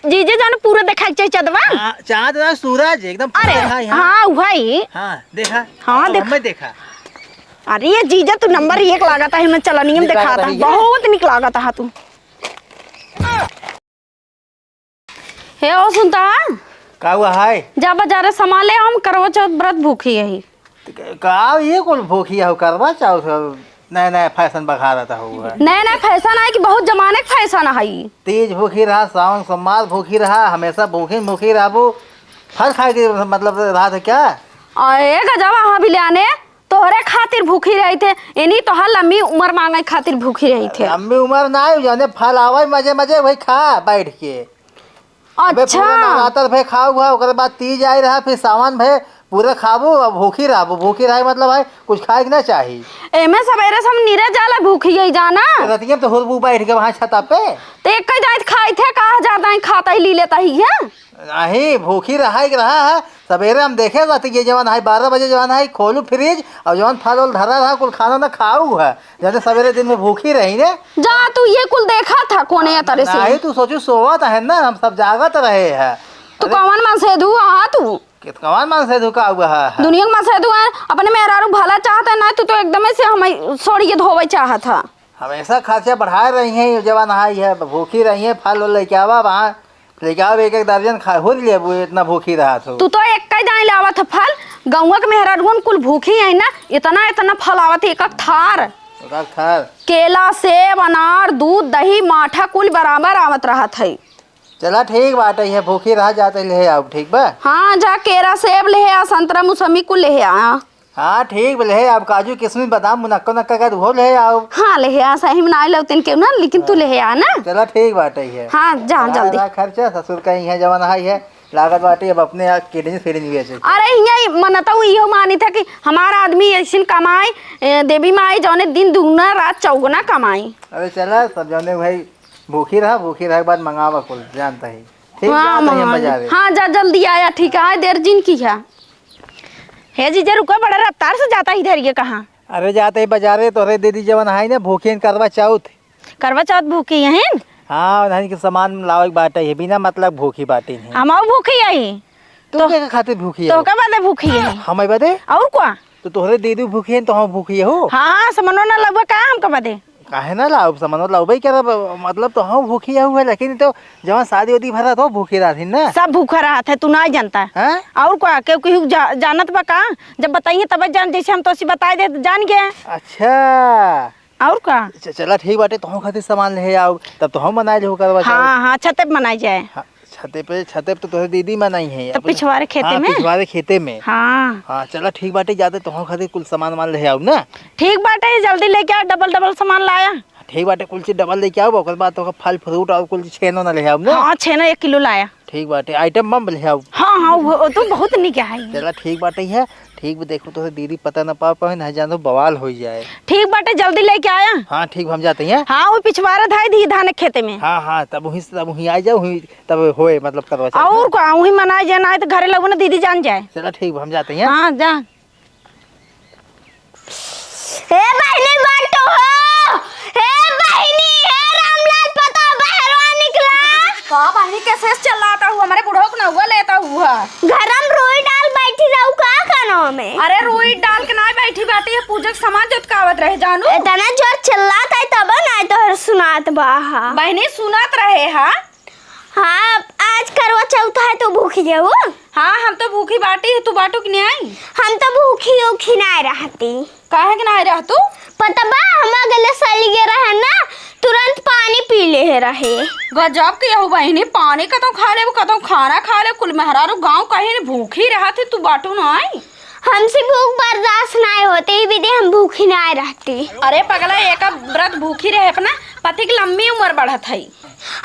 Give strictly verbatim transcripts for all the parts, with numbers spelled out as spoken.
जीजे जान पूरा देखाइ के चाही चदवा। हाँ, चाँद ना सूरज एकदम अरे, पूरा है यहाँ। हाँ, वही। हाँ, देखा। हाँ, अब देख। हमें देखा। अरे ये जीजा तू नंबर एक लागत है, हमें चलनियम निक लागत देखाता है, है। बहुत निक लागत है तू। हे ओ सुनता है? का हुआ है? जा बाजारे सामान ले, हम करवा चौथ व्रत भूखी यही। त क-, का ये कुल भूखी हो करवा चौथ? नया नया फैशन बघारत हो हुआ। नया नया फैशन है कि बहुत जमाने के फैशन है। तीज भूखी रहा, सावन सोमवार भूखी रहा, हमेशा भूखी भूखी रहबू। फल खाए के मतलब रहा था क्या? अरे गजब, हाँ भी ले आने। तोहरे खातिर भूखी रही थे, इन्हीं तोहर लंबी उम्र मांगे खातिर भूखी रही थे। लंबी उम्र ना आयु, जौने फल आवे मजे मजे वही खा बैठ के। अबे अच्छा। पूरा नवरात्र भे खाऊ हुआ, ओकरे बाद तीज आई रहा, फिर सावन भे पूरा खाबू, अब भूखी रहबू। भूखी रहे मतलब है कुछ खाए के ना चाही। एमे सवेरे से हम नीरे जाला भूखी यही जाना। रतिया में तो हुरबू बैठ के वहाँ छता पे। तो एक ही दांत खाई थे, कहा जाता है खाता ही ली लेता ही है। नहीं, भूखी रहा एक रहा है। सवेरे हम देखे रहते, ये जवन है, बारह बजे जवन है, खोलू फ्रिज और जवन फल उल धरा रहा, कुल खाना ना खाऊ है, जैसे सवेरे दिन में भूखी रही ने। जा, तू ये कुल देखा था, कोने या तरे से? नहीं, तू सोचू, सोवत है ना, हम सब जागत रहे हैं। तू अरे। कौन मन से धू, हाँ, तू? कित कौन मन से धुका हुआ है? दुनिया के मन से धुआ है, अपने मेहरारू भला चाहत है ना, तू तो एकदम से हम सोड़िए धोवे चाहत है। हमेशा खर्चा बढ़ाए रही हैं, ये जवन आई है, भूखी रही हैं, फल उल लेके आवा, वहाँ लेके आवा, एक एक दर्जन खा, हो लेबू, इतना भूखी रहा तो। तू तो एक ही दाई लावत है फल, गौवा के मेहरारुन कुल भूखी है ना, इतना इतना फल आवत है, एक एक थार। एक एक थार। केला, सेब, अनार, दूध, दही, माठा कुल बराबर आवत रहत है। चला ठीक बाटे, ये भूखी रहा जाते ले आओ, ठीक बा? हाँ, जा केरा, सेब ले आ, संतरा, मौसमी कुल ले आ। हाँ, ठीक बा, ले आओ, काजू, किशमिश, बादाम, मुनक्का, नक्का का उहो ले आओ। हाँ, ले आ, सही में ना लौटन के ना, लेकिन तू ले आ ना। चला, ठीक बाटे है। हाँ, जा, हाँ, जल्दी। हाँ, खर्चा ससुर का ही है, जवन है, है, लागत बाटे, अब अपने यहाँ किडनी फिडनी बेचे। अरे, हियाँ ई मनता हूँ, इहो मानी था कि हमारा आदमी ऐसिन कमाए, ए, देवी माई, जौने दिन दुगना, रात चौगुना कमाए। अरे, चला, सब जौने भाई, भूखी रहा, भूखी रहे के बाद मंगावा कुल, जानता ही। ठीक, हाँ, जाता ही हम मंगा ले। बाजारे। हाँ, जा, जल्दी आया, ठीक है, आए देर जिन की है। हे जीजा, रुको, बड़ा रफ्तार से जाता ही धरिए कहाँ? अरे, जाते ही बाजारे, तोहरे दीदी जवन है ना, भूखी हैं करवा चौथ। करवा चौथ भूखी हैं? हाँ, उन्हन के सामान लावे के बाटे है, बिना मतलब भूखी बाटी नहीं। हम भूखी है। तू तो के खातिर भूखी है? तोहका बदे भूखी है। हमें बदे? और का? तो तोहरे दीदी भूखी हैं, तो हम भूखी हो? हाँ, हाँ, समनो ना लगवा का हमका बदे? काहे ना लाउब, समनो लाउबे करब, मतलब तो हम भूखी है, लेकिन तो जवन शादी उदी भरा तो भूखी रहथिन ना। सब भूखा रहत है, तू ना जानता। हैं? और का, केहू केहू जा-, जानत बा का? जब बताइए तब जान, जैसे हम तोसी बताए दे, जान गए। अच्छा। और का? च-, चला ठीक बाटे, तोहू खातिर सामान ले आओ, तब तो हम मनाए लेहु करवा चौथ। हाँ, हाँ, छते पे मनाई जाए। हाँ, छते पे, छते पे तो तोहरे दीदी मनाई है, तो अपने पिछवारे खेते हाँ, में? पिछवारे खेते में। हाँ। हाँ, चला ठीक बाटे, जाते तोहू खातिर कुल सामान वामान ले आओ ना। ठीक बाटे, जल्दी लेके आ, डबल डबल सामान लाया। ठीक बाटे, कुल चीज डबल लेके आओ, ओकर बाद तो फल फ्रूट और कुल चीज छेनो ना ले आओ ना। हाँ, छेनो एक किलो लाया। ठीक बाटे, आइटम बम ले आओ। हाँ, हाँ, वो, वो तो बहुत निक है। चला ठीक बाटे है, ठीक बा, देखो तो दीदी पता ना पा पाए, ना जानो बवाल हो जाए। ठीक बाटे, जल्दी लेके आया। हाँ, ठीक बा, हम जाते हैं। हाँ, वो पिछवारा धाई दी धान खेते में। हाँ, हाँ, तब वहीं से, तब वहीं आ जाओ, वहीं तब होए, मतलब, करवा चौथ। और का, वहीं मनाए जाए, ना तो घरे लगो ना दीदी जान जाए। चला ठीक बा, हम जाते हैं। हाँ, जा। हे बहिनी बाटो हो, हे बहिनी, हे रामलाल पता बहरवा निकला। का बहिनी कैसे चिल्लाता हूँ, हमारे बुढ़ऊ को नौआ लेता हुआ। घर में रोई डाल बैठी रहू का कानों में? अरे रोई डाल के ना बैठी बाटी, ये पूजा के सामान जोतकावत रहे जानू। इतना जोर चिल्लात है तब ना तोहर सुनात बा हा। बहिनी सुनात रहे हा। हाँ, आज करवा चौथ है तो भूखी जाऊ। हाँ, हम तो भूखी बाटी, तू बाटू कि नहीं आई? हम तो भूखी उखी ना रहती। काहे के ना रह तू? पता बा, हम अगले साल गए रहे ना, तुरंत पानी पी ले रहे। गजब के यहू बहिनी, पानी कतौ खा लेबू, कतौ खाना खा ले, कुल मेहरारू गाँव कहीं भूखी रहत ही, तू बाटू ना आई। हमसे भूख बर्दाश्त ना होते, ई विधि हम भूखी ना रहती। अरे पगला, एक व्रत भूखी रहे, अपना पति की लंबी उम्र बढ़त है।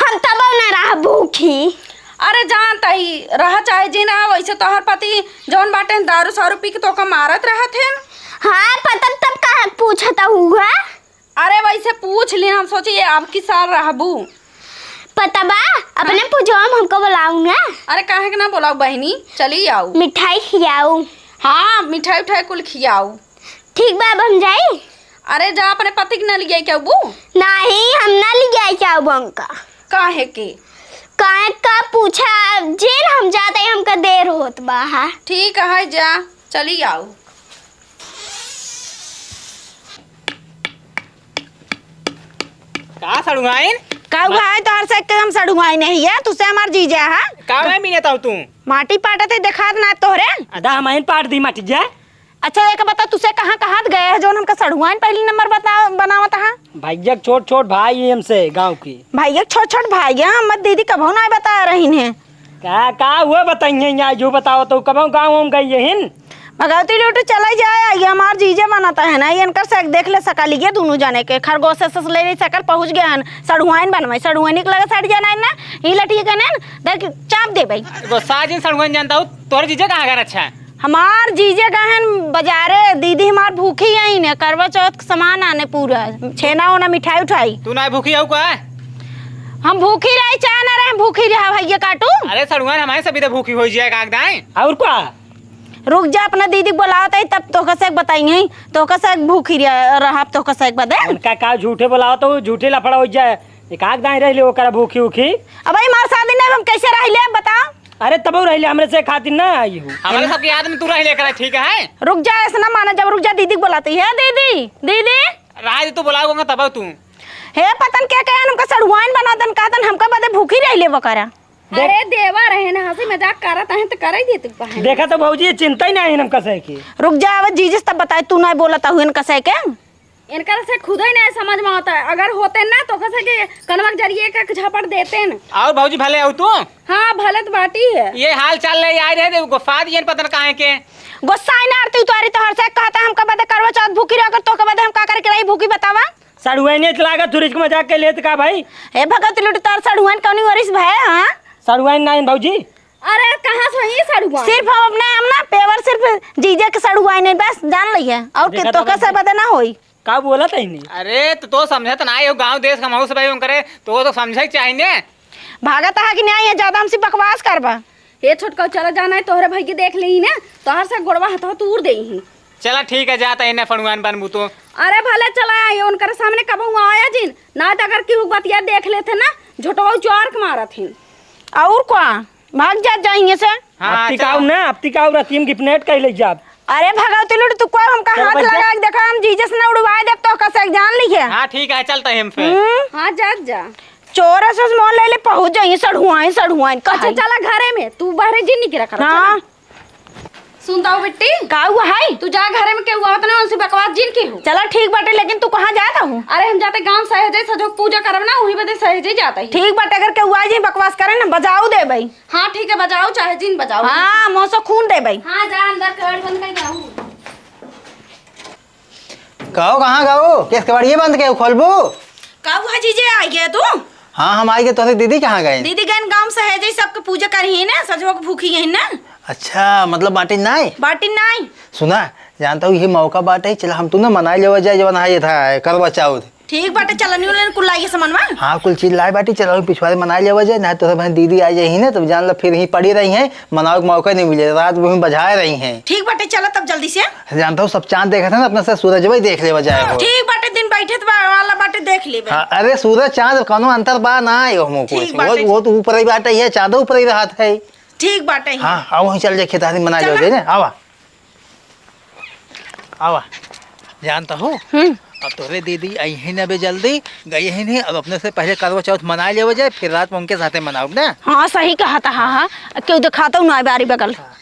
हम तब ना रह भूखी। अरे जानत ही रहा चाहे जी ना, वैसे तोहर पति जौन बाटे दारू सारू पी के तोका मारत रहत है। हाँ, पता तब काहे पूछत हुआ? अरे वैसे पूछ ली, हम सोची ये अब की साल रहबू। पता बा, अपने हाँ? पूजवा में हमको बुलाऊ ना। अरे काहे के ना बुलाऊ बहिनी, चली आऊ। मिठाई खियाऊ। हाँ, मिठाई उठाई कुल खियाऊ। ठीक बा, अब हम जाई। अरे जा अपने पति के ना लियाई के अबू। नहीं, हम ना लियाई के अबू उनका। काहे के? काहे का पूछा, जेल हम जाते, हमका देर होत बा। हाँ। ठीक है, जा, चली आओ। का सड़ुआइन? का हुआ है तोहर से? एकदम सड़ुआइन नहीं है, तुझसे हमार जीजा है। का मैं मिलत हूँ तू? माटी पाटत है, देखात ना तोहरे। अदा हम आइन पाट दी माटी जा। अच्छा, एक बता, तुझसे कहाँ कहाँ गए है, जौन हमका सड़ुआइन पहली नंबर बता, बनावत है? भैया के छोट छोट भाई है हमसे गाँव की। भैया के छोट छोट भाई है, हमर दीदी कबहू ना बता रही है। का, का हुआ बताइए, यहाँ जो बताओ तो कबहू गाँव हम गई है हिन? भगवती लूट चला जाए, ये हमार जीजे बनत है ना, ये इनकर से देख ले सका लिए दोनों जने के, खरगोश से ले सकल पहुँच गए हैं, सड़ुआइन बनवाई, सड़ुआइन के लगे सड़ जाना है ना, ये लठिए के ना, देख चाप दे भाई। गोसाजिन सड़ुआइन जानता हूँ, तोहरे जीजे कहाँ घर अच्छा है? हमार जीजे गहन बाजारे, दीदी हमार भूखी आई ने, करवा चौथ के सामान आने पूरा, छेना ओना, मिठाई उठाई। तू ना भूखी हऊ का? हम भूखी रही चाहे ना रहे, हम भूखी रहा भैया काटू। अरे सड़ुआइन हमारे सभी तो भूखी हो जाए कागदाई। और का? रुक जा, अपना दीदी के बुलावत है, तब तोहका से एक बताई है, तोहका से एक भूखी रह-, रहब, तोहका से एक बदे। उनका का झूठे बुलावत हो, झूठे लफड़ा हो जाए, एक आग दाई रह ले ओकरा भूखी उखी। अब भाई हमार शादी नहीं, हम कैसे रह ले बताओ? अरे तबो रहिले, हमरे से खातिर ना आई हो। हमरे सबके याद में तू रहिले करे, ठीक है? रुक जा, ऐसा ना माना, जब रुक जा, दीदी के बुलाते ही है, दीदी, दीदी। राज तू बुलाओगे तब तू। हे पतन क्या कहे, हमका सड़ुआइन बना दन, कहतन हमका बदे भूखी रहिले बकरा। देख। अरे देवा रहे ना, हंसी मजाक करत हैं तो करे दे तू कहे। देखा तो भौजी, ये चिंता ही नहीं है हमका सह की। रुक जा, अब जीजस तब बताए, तू ना बोलता हुए इनका सह के। इनकर से खुदे नहीं समझ में आता है। अगर होते ना तो कसे के कनवा के जरिए का झापड़ देते न। और भौजी भले हो तू? हाँ, भले तो बाटी है। ये हाल चाल ले आए रहे, गुस्सा दिए पता न काहे के। गुस्सा ही ना आरती उतारी तोहर से, कहता हमका बदे करवा चौथ भूखी रहो, अगर तोहका बदे हम का करके रही भूखी बतावा? सड़ुआइन के लागत थोड़ी मजाक के लेत का भाई? ए भगत लुट तोर सड़ुआइन कौनी वरिस भय, हाँ? सड़ुआइन नहीं भौजी। अरे कहाँ से ही सड़ुआइन? सिर्फ हम अपने हम ना पेवर सिर्फ जीजे के सड़ुआइन है, बस जान लिया। और के देखा तो तो कैसे भाई। बदे ना होई? का बोलत है नहीं? अरे, तो, तो समझत ना हो, गाँव देश कमाऊ सब करे, तो, तो समझे के चाहिए ने। भागत है कि नहीं, ये ज्यादा हमसे बकवास करबा। हे छोटका, चला जाना है, तोहरे भाई के देख लेही ने, तोहर से गोड़वा हथवा तूर देही। चला ठीक है, जाता है, इन्हें फड़ुआन बनबू तो। अरे भले चला, ये उनकर सामने कबहू आया जिन, ना तो अगर केहू बतिया देख लेते ना, झोटवा उचार के मारत हिन। और का? भाग जात जाएंगे से। हाँ, अब टिकाऊ चलो। ना, अब टिकाऊ रतीम गिफ्ट नेट कह ले जाब। अरे भगवती लुट, तू कोई हमका चलो हाथ बच्चा। लगा के देखा, हम जीजे से ना उड़वाए देब, तो कसे जान लिखे। हाँ, ठीक है, चलते हैं हम फिर। हम्म। हाँ, जात जा। चोर से मोल ले ले, पहुँच जाइए, सड़ुआइन, सड़ुआइन, अच्छा, कहे। चला घरे में, तू बाहरे जिन निकरा कर, हाँ। चला। सुन ताऊ बिट्टी। का हुआ है? तू जा घरे में, केहू आवत ना, उनसे बकवास जिन की हो। चला ठीक बाटे, लेकिन तू कहाँ जात हूँ? अरे हम जाते गाँव सहजे सजो पूजा करब ना, वही बदे सहजे जाता ही। ठीक बाटे, अगर केहू आ जाए बकवास करे ना, बजाऊ देबे। हाँ ठीक है, बजाऊ चाहे जिन बजाऊ। हाँ, मुँह से खून देबे। हाँ जा अंदर केवाड़ बंद कर जाऊ। कहो कहाँ गऊ? केस केवाड़िए बंद के खोलबू? का हुआ जीजे, आ गया तू? हाँ, हम आई गए। तोहरे दीदी कहाँ गए? दीदी गए गाँव सहजे सबके पूजा करही ना, सजो के भूखी गई ना। अच्छा, मतलब बाटी नाई? बाटी नाई। सुना, जानता हूँ ये मौका बाटे, चला हम तू ना मनाई लेवा जाए, जवन है ये था करवा चौथ। ठीक बाटे, चलनी उलनी कुल लाइए सामानवा। हाँ, कुल चीज लाए बाटी, चला पिछवारे मनाई लेवा जाए, ना तो भाई दीदी आ जाए ही ना, तब जान ला फिर ही पड़ी रही है, मनावे के मौका नहीं मिले, रात में बजाए रही है। ठीक बाटे, चला तब जल्दी से। जानता हूँ सब चाँद देखत है ना, अपना से सूरज भाई देख लेवा जाए हो। ठीक बाटे, दिन बैठे त बा-, वाला बाटे, देख लेबे। हाँ, अरे सूरज चाँद कौनो अंतर बा ना है, ओहमो ठीक कुछ। बाटे। वो, वो तो ऊपर ही बाटे, ये चाँदो ऊपर ही रहत है। ठीक बाटे। हाँ, आओ वहीं चल जाए, खेतानी मना चला। जाओ, दे दे, आवा। आवा। जानता हो, हम्म। अब तोहरे दीदी आई ही ना बे जल्दी, गई ही नहीं, अब अपने से पहले करवा चौथ मना लेवा जाए, फिर रात में उनके साथे मनाओ ना। हाँ, सही कहा था, हाँ, हाँ। क्यों दिखाता हूँ ना बारी बगल। हाँ।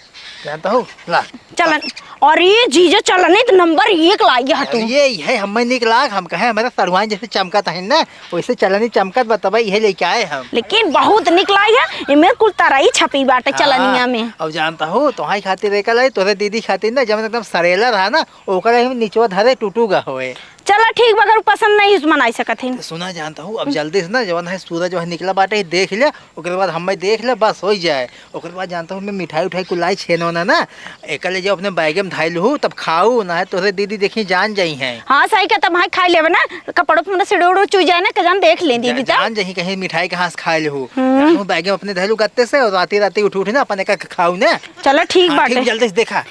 जानता हो, ला। चलन। और ये जीजा चलनी तो नंबर एक लागी है तू। अरे, ये है हमें निक लाग, हम कहे हमारा सड़ुआइन जैसे चमकत है ना, वैसे चलनी चमकत बा, तबे इहे लेके आए हम। लेकिन बहुत निक लाग है, इमे कुल तरई छपी बाटे हाँ, चलनिया में। अब जानता हो, तोहाई खातिर एक लाई, तोहरे दीदी खातिर ना, जवन एकदम सड़ेला रहा ना, ओकरे हम निचवा धरे टूटू गा होए। चला ठीक बा, अगर पसंद नहीं, उस मनाई सकत है। सुना जानता हूँ, अब जल्दी से ना, जवन है सूरज वह निकला बाटे, देख लिया, ओकरे बाद हमें देख ले, बस हो ही जाए। ओकरे बाद जानता हूँ, मैं मिठाई उठाई कुल लाई छेना ओना ना, एकर ले जाओ अपने बैगे में धाई लहू, तब खाऊ, ना है तोहरे दीदी देखी जान जाई हैं। हाँ, सही के तब हाँ खाई लेबे ना, कपड़ों पे हमरा सिड़ो उड़ो चुई जाए ना, के जान देख ले दीदी जा-, तब। जान जाई कहीं मिठाई के हाथ खाए लहू। हम्म। जानू बैगे में अपने धैलू गत्ते से और राती राती उठ उठ ना अपन एक एक खाऊ ना। चलो ठीक हाँ, बाटे। ठीक, जल्दी से देखा।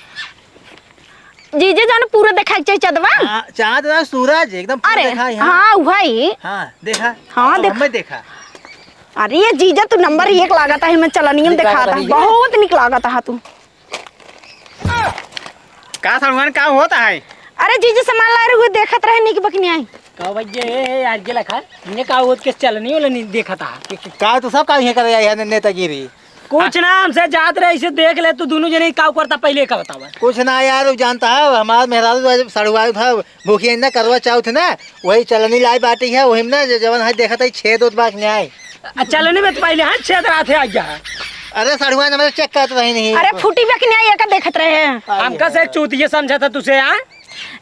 जीजे जान पूरा देखाई के चाही चंदवा। हाँ, चाँद ना सूरज एकदम पूरा अरे, देखाई, हाँ। हाँ, वही। हाँ, देखा। हाँ, अब देख। हमें देखा। अरे ये जीजा, तू नंबर एक लागत है, मैं चलनियम निक लागत देखाता है, है। निक। बहुत निक लागत है तू। का सड़ुआइन, का होत है? अरे जीजा, सामान लाए रहुए, देखत रहे निक बकनी आई। का भैया, ए, ए, यार, के लखा? इन्हें का होत के चलनी वाला नहीं देखा था? का तू सब का इहे करे आई है ने-, नेतागिरी? कुछ ना, हमसे जात रहे, इसे देख ले, तू दोनों जने का करता, पहले का बतावा। कुछ ना यार, उ जानता है, हमार मेहरारू जो सड़ुआई था, भूखी ना करवा चौथ ना, वही चलनी लाई बाटी है, वही में ना ज-, जवन है देखत है, छेद होत बा कि नाहीं। आ, चलनी में तो पहले, हाँ, छेद रहा थे, आ गया। अरे सड़ुआइन, हमारे चेक करत रही नहीं। अरे फूटी बा कि नाहीं, एका देखत रहे हैं। हमका से चूतिया समझा था तुसे, हाँ?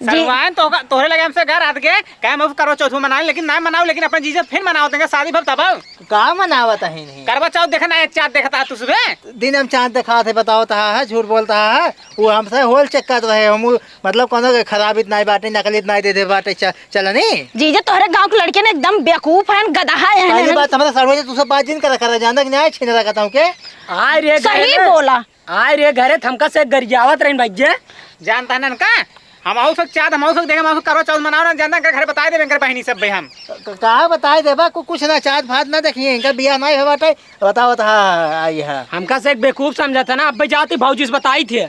जी। सड़ुआइन, तो का, तोहरे लगे हमसे घर आत के, कहे हम करवा चौथ मनाए, लेकिन ना मनाओ, लेकिन अपने जीजा फिर मनाओ देंगे, शादी भब तब। का मनावत है नहीं? करवा चौथ देखा ना, चाँद देखता है तू सुबह। दिन हम चाँद देखा थे, बताओ तो, हाँ, झूठ बोलता है। वो हमसे होल चेक करत रहे, हम उ, मतलब, कोनो के खराबी त नाई बाटे, नकली त नाई दे दे बाटे, च-, चलनी। जीजा, तोहरे गाँव के लड़के ने एकदम बेवकूफ हैं, गदहा हैं, पहली हैं। बात, हमारे सड़ुआ जी, तू सब बात जिन करा, करा, जानता कि नहीं, छिनरा कहता हूँ के? आय रे, सही गए ना। बोला। आय रे, घरे थमका से गरियावत रहिन भैया। जानता है ना का? हम आऊ सब चाँद, हम आऊ सब देखे, हम आऊ सब करवा चौथ मनाओ ना, जानता है, घरे बताए देबे, इनकर बहिनी सब भाई हम। क-, कहाँ बताए देबा? कु-, कुछ ना, चाँद फाँद ना देखिए, इनका बियाह नहीं हुआ बाटे। बताओ तो, हाँ, हाँ, आई है। हमका से एक बेवकूफ समझा था ना, अब्बे जाती भौजी से बताई थे।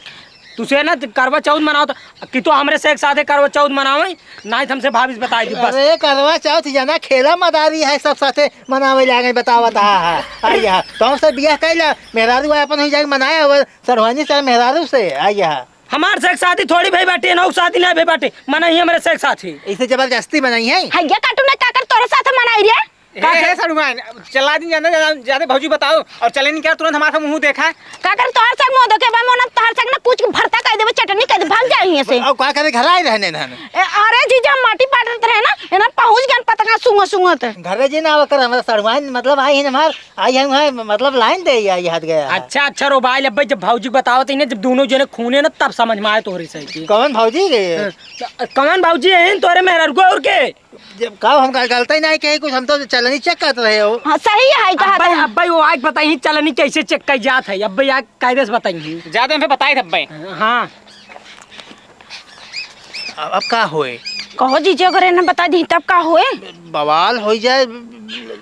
तुसे ना करवा चौथ मनाओ तो, कि तो हमरे से एक साथे करवा चौथ मनावे, नाहीं तो हमसे भाभी से बताई दी बस। अरे करवा चौथ जाना खेला मदारी है, सब साथे मनावे लागे, बताओ तो, हाँ, हाँ, आई है। तो हमसे बियाह कैला, मेहरारू है अपन ही जाके मनाया, वो सड़ुआइन से मेहरारू से, आई है। हमार से एक साथी थोड़ी भई बाटे, नौ साथी ना भई बाटे, मना ही हमरे से एक साथी। इसे जबरदस्ती बनाई है। हैया काटू ना काकर तोरे साथ मनाई रे। ए, का ए, कर- सड़ुआइन, चला दिन जाने, जाने, जाने भौजी बताओ, और चले नहीं क्या तुरंत हमारा मुँह देखा? का कर तोहर संग मुँह देखे बा, मोना तोहर संग ना पूछ के भरता कह देबे, चटनी कह दे, भाग जाए यहाँ से। और का करे, घर आए रहने ना। ए, अरे जीजा, हम माटी पाटत रहे ना, एना पहुँच गए पतंगा सूंघत सूंघत। घरे जी ना आवा कर, हमारा सड़ुआइन, मतलब आई है हमार, आई है, मतलब लाइन दे आई, आई हाथ गया। अच्छा, अच्छा, रोबाइल, अब्बे जब भौजी बतावत ही ना, जब दोनों जने खूने ना, तब समझ में आए तोहरे सही की। कौन भौजी के? हाँ, कौन भौजी है तोरे मेहरारू को और के? जब का हम गल-, गलती नहीं कही कुछ, हम तो चलनी चेक करत रहे हो। हाँ, सही है, कहा अब्बे, था। अब्बे वो आके बताई चलनी कैसे चेक कई जात है, अब्बे आके कायदे से बताई। जाते हैं फिर बताई थे अब्बे। हाँ। अब, अब का होए? कहो जीजा, अगर इन्हें बता दी तब का होए? बवाल हो जाए,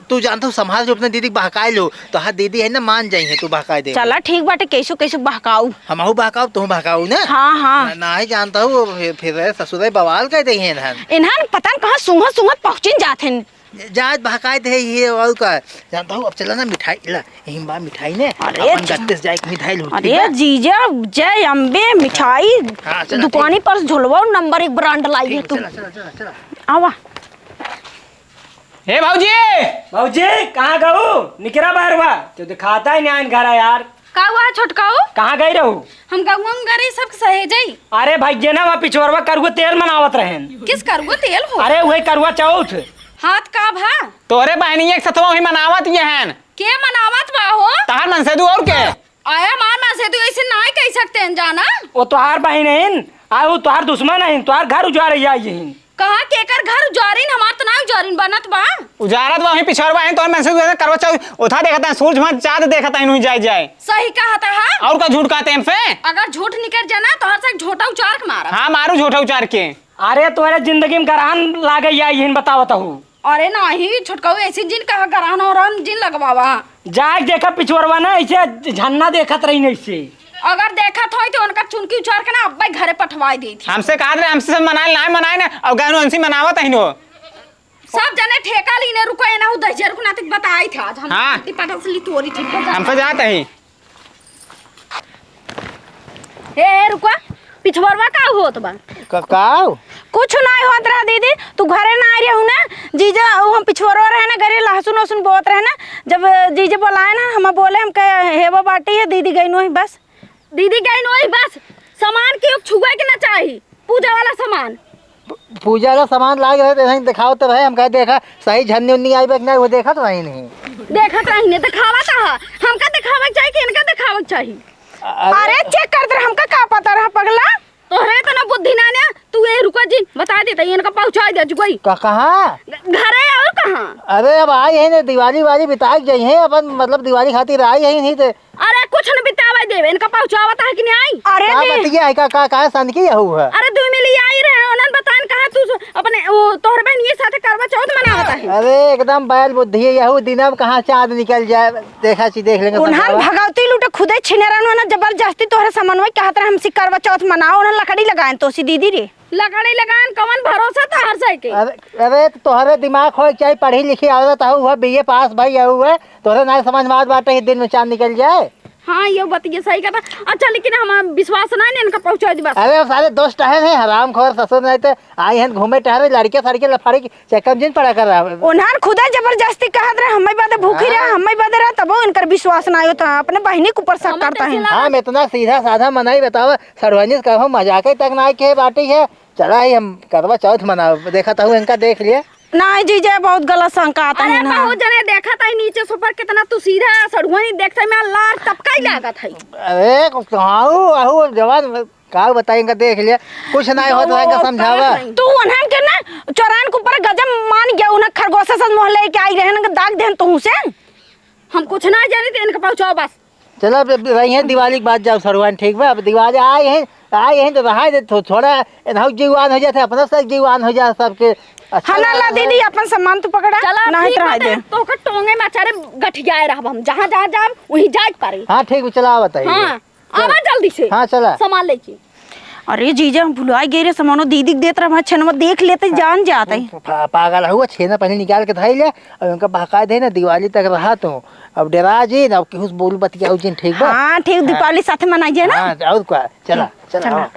तू जानता हो, संभाल जो अपने दीदी के बहकाए लो, तो हाँ दीदी है ना, मान जाई है, तू बहकाए दे। चला ठीक बाटे, कैसो कैसो बहकाऊ। हमहू बहकाऊ, तू बहकाऊ ना। हाँ, हाँ। ना, ना ही जानता हूँ, फिर, फिर ससुरे बवाल कह दे हैं इन्हन। इन्हन पता न कहाँ सूंघत सूंघत पहुँचिन जात हैं। जात बहकाए दे ये और का। जानता हूँ, अब चला ना मिठाई ला, यहीं बा मिठाई ने, अरे अपन जी। गत्ते से जाए के मिठाई लूट, अरे ठीक बा? जीजा, जय अम्बे मिठाई हाँ, चला, दुकानी ठीक। पर से झुलवा नंबर एक ब्रांड लाई है ठीक, तू। चला, चला, चला, चला। आवा। हे भौजी! भौजी, कहाँ गऊ? निकरा बाहर बा। क्यों दिखाता ही नहीं आइन घर यार। का हुआ है छोटकाऊ? कहाँ गई रहू? हम गउआ में गरी सब सहेजई। अरे भैया ना, वहाँ पिछोरवा करुआ तेल मनावत रहेन। किस करुआ तेल हो? अरे वही करुआ चौथ। हाथ का भा? तोरे बहनिया के सथवा वही मनावत ये हन। के मनावत बा हो? तहार मनसेदू और के? अरे हमार मनसेदू ऐसे नाई कह सकते हैं जाना। वो तोहार बहिन हइन, आ वो तोहार दुश्मन हइन, तोहार घर उजाड़े आई हइन। कहाँ केकर घर उजारिन? हमार त ना उजारिन, बनत बा। उजारत बा वहीं पिछोरवा हइन, तोहर मनसेदू ऐसे करवा चौथ, ओथा देखत हइन, सूरज भर चाँद देखत हइन, उहीं जाए जाए। सही कहत हा। और का झूठ कहते हैं हमसे? अगर झूठ निकर जाना, तोहर से झोटा उचार के मारब। हाँ, मारू झोटा उचार के। अरे तोहरे जिंदगी में गरहन लागे आई हइन, बतावत हूँ। अरे नाही, छोटकाऊ ऐसे जिन कहा, गरहन ओरहन जिन लगवावा। जाए देखा पिछोरवा ना, ऐसे झन्ना देखत रही नहीं से। अगर देखत होई तो उनका चुनकी उचार के ना अब्बे घरे पठवाई देई थी। हमसे कहा रहे, हमसे सब मनाए, ना मनाए ना, और गहनो हमसे मनावत ही नो। सब जने ठेका लीने, रुको, एना हूँ दस हजार रुपया नातिक बताई था आज हम हाँ। टिपाटा से ली तोरी ठीक बता। हमसे जात ही। ए, ए, रुको, पिछवरवा का होत बा? क-, का? कुछ नाई होत रहा दीदी, तू घरे ना आई रहू ना, जीजा, उ हम पिछवरवा रहे ना, घरे लहसुन वहसुन बोत रहे ना, जब जीजा बोलाए ना, हम बोले, हम कहे, "हेवा बाटी है, दीदी गई नोही बस।" दीदी गई नोही बस, सामान के छुए के ना चाही, पूजा वाला सामान। पू-, पूजा वाला सामान लाग रहे, तो यहीं दिखावत रहे, हम कहे, "देखा, सही झन्नी उन्नी आई बा कि नहीं, वो देखत रही नहीं।" देखत रही नहीं, दिखावा कहा, हमका दिखावे के चाही कि इनका दिखावे के चाही? अरे अरे check करत रहे, हमका का पता रहा पगला? तोहरे इतना बुद्धि ना ने, तू यहीं रुका जी, बता देता, इनका पहुँचा दे जुगई। का-, कहाँ? घरे और कहाँ? अरे अब आई है ना, दिवाली वाली बिता के जाई है अपन, मतलब दिवाली खातिर आई है नहीं तो। अरे कुछ न बितावे देवे, इनका पहुँचावत है कि नहीं आई? अरे का जी। बतिया है, का, का, का सन की यहू है? अरे दुई मिली आई रहे, उन्हन बतान कहा तू स-, अपने वो तोहरे बहनिये साथे करवा चौथ मनावत है। अरे एकदम बैल बुद्धि है, यहू दिना में कहाँ चाँद निकल जाए, देखा ची देख लेंगे उन्हन बतावा। भगवती लूटे खुदे छिनेरन ना जबरदस्ती तोहरे समनवई कहत रहे हमसे करवा चौथ मनाओ, उन्हन लकड़ी लगाएन तोसी दीदी रे। लकड़ी लगाएन कवन भरोसा तोहर से के? अरे, अरे तो तोहरे दिमाग होए चाहे पढ़ी लिखी औरत हो, वह बीए पास भई हो, वह तोहरे ना समझ में आवत बाटे कि दिन में चाँद निकल जाए। हाँ, ये बतिया सही कहता। अच्छा, लेकिन हम विश्वास ना ने इनका पहुँचा दी बस। अरे, सारे दुष्ट हैं, हैं, हरामखोर ससुर, नहीं तो आई हैं घूमे टहरे, लड़के सड़के लफड़े के चक्कर में जिन पड़ा कर रहा है। उन्हन खुदे जबरदस्ती कहत रहे, "हमें बदे भूखी रहे, हाँ। हमें बदे रहे," तबो इनकर विश्वास ना होता, अपने बहिनी के ऊपर शक हमें करता कैसे है। लगा? हम इतना सीधा साधा मनई बतावा, सड़ुआइन से कहो मजाक तक ना के बाटी है। चला ही हम करवा चौथ मनाओ, देखा तो इनका देख लिए। नहीं जीजा, बहुत गलत शंका आता अरे है ना। बहुत जने देखत है नीचे से ऊपर कितना तू सीधा सड़ुआइन देखत है, मैं लार टपकाई लागत है। अरे, कहूँ, अहू जवान का बताई, इनका देख लिया, कुछ नहीं होत, तो इनका समझावा। तू उन्हन के ना चोरान के ऊपर गजब मान गया, उन्हन खरगोशे से मोह लेके आई रहे, इनका दाग देन तू हुसैन। हम कुछ ना जानी, तो इनका पहुँचाओ बस। चला, अब, अब रही है दिवाली के बाद जाओ सड़ुआइन, ठीक बा? अब दिवाली आए हैं, आए हैं तो रहा दे, थो-, थोड़ा एनहु जीवान हो जाते, अपना से जीवान हो जाए सबके। अच्छा हाँ ना, ला लगा। दीदी, अपन सामान तू पकड़ा, चला, नहीं ठीक तो रहा बाटे, दे। तोहका टोंगे में अचारे गठियाए रहब हम, जहाँ, जहाँ जाब, वहीं जाए के पड़ी। हाँ, ठीक बा, चला, बताइए। हाँ। चल। आवा जल्दी से। हाँ, चला। सामान लेके। अरे जीजा, हम भुलाइ गए रे, समानो दीदी के देत रहा, छेनवा देख लेते, जान जाते। पा-, पागल हुआ, छेना पहले निकाल के धइ ले, अब उनका बहकाए दे ना, दिवाली तक रहा तू। अब डेरा जी ना, अब केहू से बोल बतियाऊ जिन, ठीक बा? हाँ, ठीक, हाँ। दीपावली साथे मनाई जाए ना। हाँ, और का? चला, चला, चला। हाँ।